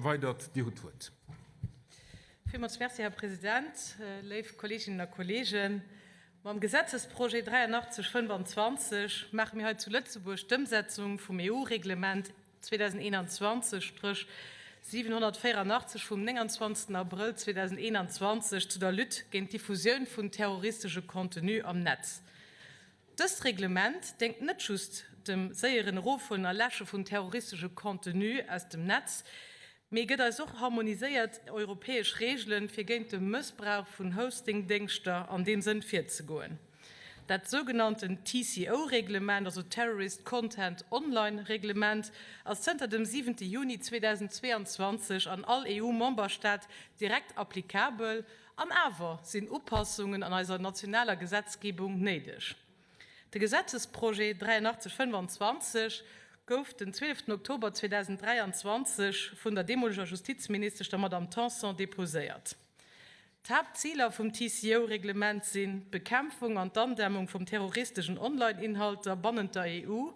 Weydert, Dir hutt d'Wuert. Villmools Merci, Här President. Léif Kolleeginnen a Kolleegen, mam Gesetzesprojet 8325 maache mir hei zu Lëtzebuerg d'Ëmsetzung vum EU-Reglement 2021-784 vum 29. Abrëll 2021 zu der Lutte géint d'Diffusioun vun terroristesche Contenue am Netz. Dëst Reglement déngt net just dem séieren Erofhuelen a Läsche vun terroristesche Contenue aus dem Netz, mee gëtt eis och harmoniséiert europäesch Reegelen, fir géint de Mëssbrauch vun Hosting-Déngschter an deem Sënn virzegoen. Dat sougenannten TCO-Reglement, also Terrorist Content Online Reglement, ass zënter dem siwente Juni 2022 an all EU-Memberstaat direkt applikabel An awer sinn Upassungen an eiser nationaler Gesetzgebung néideg. De Gesetzesprojet 8325 gouf den 12 Oktober 2023 vun der deemoleger Justizministesch, der Madame Tanson, deposéiert. D'Haaptziler vum TCO-Reglement sinn d'Bekämpfung an d'Andämmung vum terroristeschen Online-Inhalter bannent der EU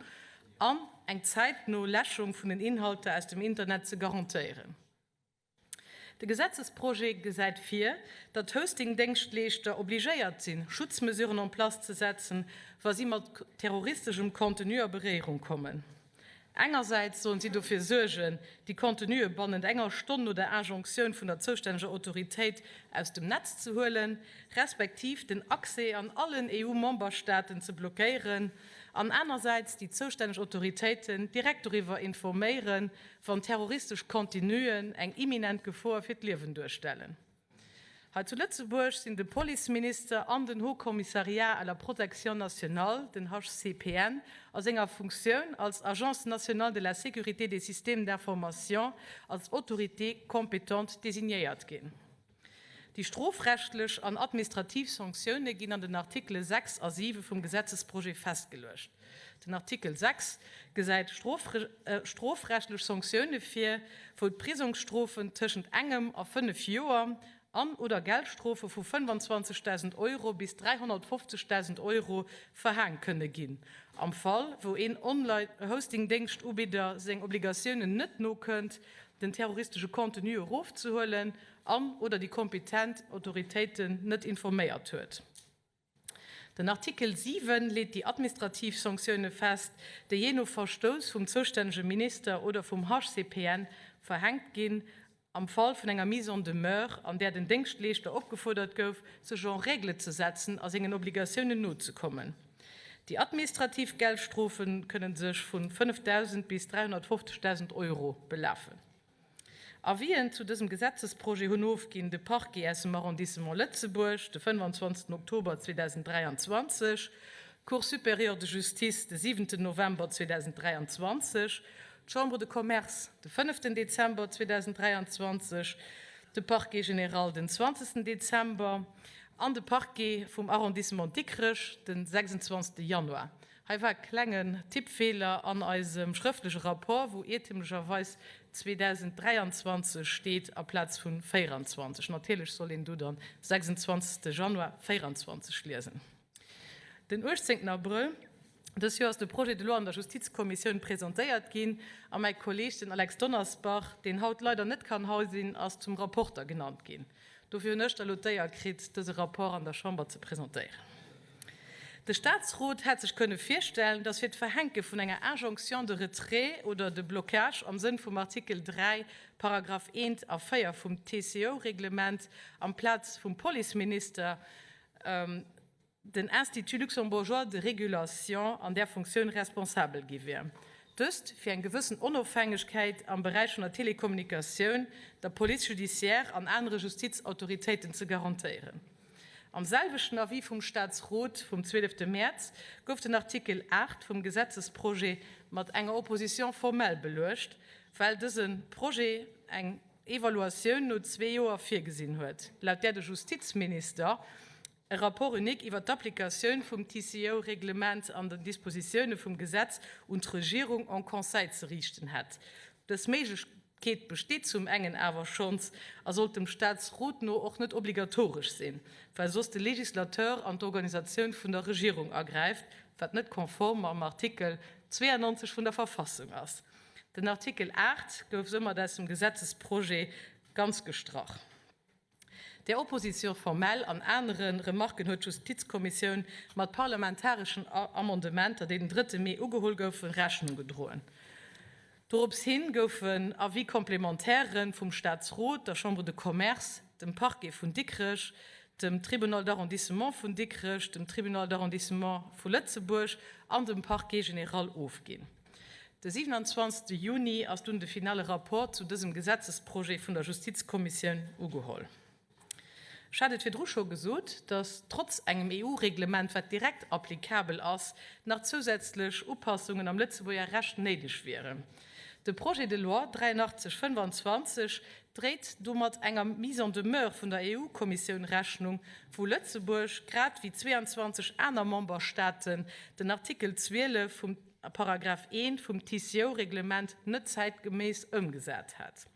an eng zäitno Läschung vun den Inhalter aus dem Internet ze garantéieren. De Gesetzesprojet gesäit vir, datt Hosting-Déngschtleeschter obligéiert sinn, Schutzmesuren en place ze setzen, wa si mat terroristeschem Contenu a Beréierung kommen. Engersäits sollen si dofir suergen, déi Contenue bannent enger Stonn no der Injonctioun vun der zoustänneger Autoritéit aus dem Netz ze huelen, respektiv den Accès an allen EU-Memberstaaten ze blockéieren, an anersäits déi zoustänneg Autoritéiten direkt doriwwer informéieren, wann terroristesch Contenuen eng imminent Gefor fir d'Liewen duerstellen. Hei zu Lëtzebuerg sinn de Policeminister an den Haut Commissariat à la Protection nationale, den HCPN, a senger Funktioun als Agence nationale de la sécurité des systèmes d'information als Autorité compétente designéiert ginn. Déi strofrechtlech an administrativ Sanktioune ginn an den Artikele 6 a 7 vum Gesetzesprojet festgeluecht. Den Artikel 6 gesäit strofrechtlech Sanktioune vir, wou d'Prisongsstrofen tëschent engem a 5 Joer an oder Geldstrofe vu 25.000 Euro bis 350.000 Euro verhaang kënne ginn, am Fall wou een Online-Hosting-Déngschtubidder seng Obligatiounen net nokënnt, den terroristesche Contenu erofzehuelen an oder déi kompetent Autoritéiten net informéiert huet. Den Artikel 7 leet déi administrativ Sanktioune fest, déi jee no Verstouss vum zoustännege Minister oder vum HCPN verhänkt ginn, am Fall vun enger Mise en demeure, an där den Déngschtleeschter opgefuerdert gouf, sech en règle ze setzen a sengen Obligatiounen nozekommen. Déi administrativ Geldstrofe kënne sech vu 5.000 bis 350.000 Euro belafen. Avisen zu dësem Gesetzesprojet hunn ofginn de Parquet aus dem Arrondissement Lëtzebuerg de 25 Oktober 2023, d'Cour supérieure de justice de 7 November 2023, d'Chambre de Commerce de 5 Dezember 2023, de Parquet général den 20 Dezember an de Parquet vum Arrondissement Dikrech de 26 Januar. Hei war e klengen Tippfeeler an eisem schrëftleche Rapport, wou iertemlecherweis 2023 steet aplaz vu 24. Natierlech soll een do dann 26 Januar 24 liesen. Den 18 Abrëll dës Joer ass de Projet de loi an der Justizkommissioun presentéiert ginn a mäi Kolleeg, den Alex Donnersbach, deen haut leider net kann hei sinn, ass zum Rapporter genannt ginn. Dofir hunn ech da lo d'Éier kritt, dëse Rapport an der Chamber ze presentéieren. De Statsrot hätt sech kënne virstellen, dass fir d'Verhänke vun enger Injonction de retrait oder de blocage am Sënn vum Artikel 3, Paragraph 1 a 4 vum TCO-Reglement amplaz vum Policeminister den Institut luxembourgeois de régulation an där Funktioun responsabel gi wier. Dëst fir eng gewëssen Onofhängegkeit am Beräich vun der Telekommunikatioun, der Police judiciaire an anere Justizautoritéiten ze garantéieren. Am selwechten Avis vum Staatsrot vum 12 Mäerz gouf den Artikel 8 vum Gesetzesprojet mat enger Opposition formelle beluecht, well dëse Projet eng Evaluatioun no zwee Joer virgesinn huet, laut där de Justizminister e Rapport unique iwwer d'Applikatioun vum TCO-Reglement an den Dispositioune vum Gesetz un d'Regierung en conseil ze riichten hätt. Dës Méiglechkeet besteet zum engen awer schonns a sollt dem Staatsrot no och net obligatoresch sinn, well soss de Législateur an d'Organisatioun vun der Regierung agräift, wat net konform mam Artikel 92 vun der Verfassung ass. Den Artikel 8 gouf soumat aus dem Gesetzesprojet ganz gestrach. Der Opposition formelle an anere Remarken huet d'Justizkommissioun mat parlamentareschen Amendementer, déi den drëtte Mee ugeholl goufen, Rechnung gedroen. Dorops hin goufen Avis-complémentaires vum Staatsrot, der Chambre de Commerce, dem Parquet vun Dikrech, dem Tribunal d'arrondissement vun Dikrech, dem Tribunal d'arrondissement vu Lëtzebuerg an dem Parquet général ofginn. De 27. Juni ass dunn de finale Rapport zu dësem Gesetzesprojet vun der Justizkommissioun ugeholl. Ech hat et virdru scho gesot, dass trotz engem EU-Reglement, wat direkt applikabel ass, nach zousätzlech Upassungen am Lëtzebuerger Recht néideg wieren. De Projet de loi 8325 dréit domat enger Mise en demeure vun der EU-Kommissioun Rechnung, wou Lëtzebuerg, grad wéi 22 aner Memberstaaten, den Artikel 12 vum Paragraph 1 vum TCO-Reglement net zäitgeméiss ëmgesat hat.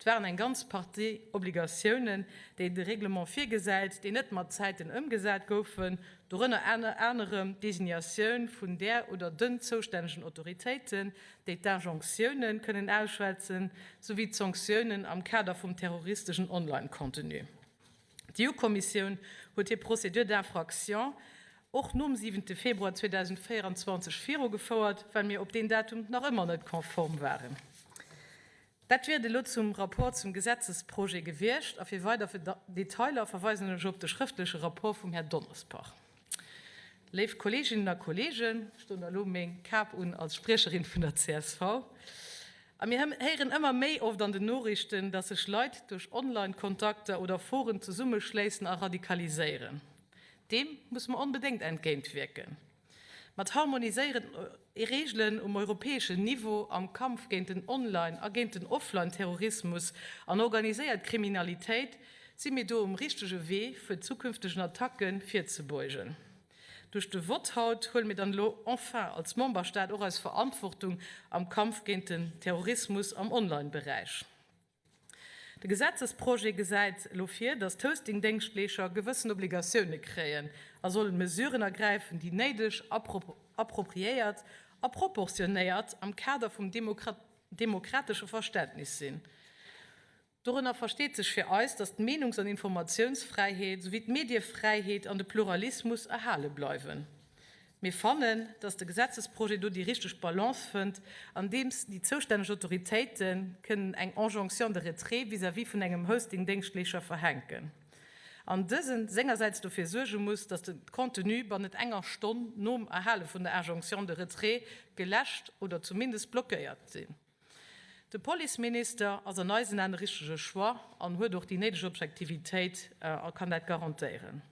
Et waren eng ganz Partie Obligatiounen, déi de Règlement virgesäit, déi net mat Zäiten ëmgesat goufen, dorënner enner anerem d'Designatioun vun där oder den zoustännegen Autoritéiten, déi d'Injonctiounen kënnen ausschwätzen, souwéi d'Sanktiounen am Kader vum terroristegen Online-Contenu. D'EU-Kommissioun huet hir Procédure d'infraction och nom siwente Februar 2024 virugefouert, well mir op deen Datum nach ëmmer net konform waren. Dat wier et elo zum Rapport zum Gesetzesprojet gewiescht a fir weider Detailer verweisen ech op de schrëftleche Rapport vum Här Donnersbach. Léif Kolleeginnen a Kolleegen, ech doen elo meng Kap un als Spriecherin vun der csv, a mir héieren ëmmer méi oft an den Noriichten, dass sech Leit duerch Online-Kontakter oder Foren zesummeschléissen a radikaliséieren. Deem musse mer onbedéngt entgéintwierken. Mat harmoniséierten Reegelen um europäeschen Niveau am Kampf géint den Online a géint den Offline-Terrorismus an organiséiert Kriminalitéit si mir do um richtege Wee fir zukünftegen Attacke virzebeugen. Duerch de Vott haut huele mir dann elo enfin als Memberstaat och eis Verantwortung am Kampf géint den Terrorismus am Online-Beräich. De Gesetzesprojet gesäit elo vir, datt d'Hosting-Déngschtleescher gewëssen Obligatioune kréien a sollen Mesuren ergräifen, déi néideg, appropriéiert a proportionéiert am Kader vum demokratesche Verständnis sinn. Dorënner versteet sech fir eis, datt d'Meenungs an Informatiounsfräiheet souwéi d'Mediefräiheet an de Pluralismus erhale bleiwen. Mir fannen, dass de Gesetzesprojet do déi richteg Balance fënnt, andeems déi zoustänneg Autoritéite kënnen eng Injonction de retrait vis-à-vis vun engem Hosting-Déngschtleescher verhänken an dësen sengersäits dofir suerge muss, dass de Contenu bannent enger Stonn nom Erhale vun der Injonction de retrait geläscht oder zumindest blockéiert sinn. De Policeminister ass an eisen Aen de richtege Choix an huet och déi néideg Objektivitéit a kann dat garantéieren.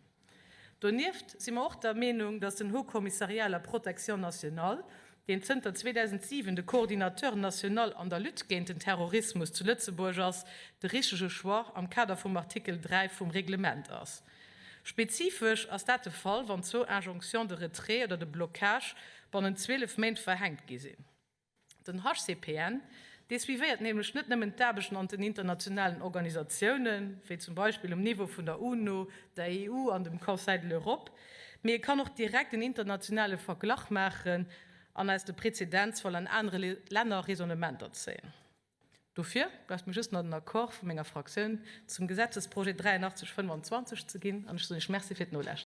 Donieft si mer och der Meenung, dass den Haut Commissariat à la protection nationale, deen zënter 2007 de Coordinateur national an der Lutte géint den Terrorismus zu Lëtzebuerg ass, de richtege Choix am Kader vum Artikel 3 vum Reglement ass. Spezifesch ass dat de Fall, wann zwou Injonctions de retrait oder de blocage bannent 12 Méint verhänkt gi sinn. Den HCPN, dee suivéiert nämlech net nëmmen d'Aarbechten an den internationalen Organisatiounen, wéi zum Beispill um Niveau vun der UNO, der EU an dem Conseil de l'Europe, mee e kann och direkt en internationale Verglach maachen an aus de Prezedenzfall an anere Länner Raisonnementer zéien. Dofir bleift mir just nach den Accord vu menger Fraktioun zum Gesetzesprojet 8325 ze ginn an ech soen Iech Merci fir d'Nolauschteren.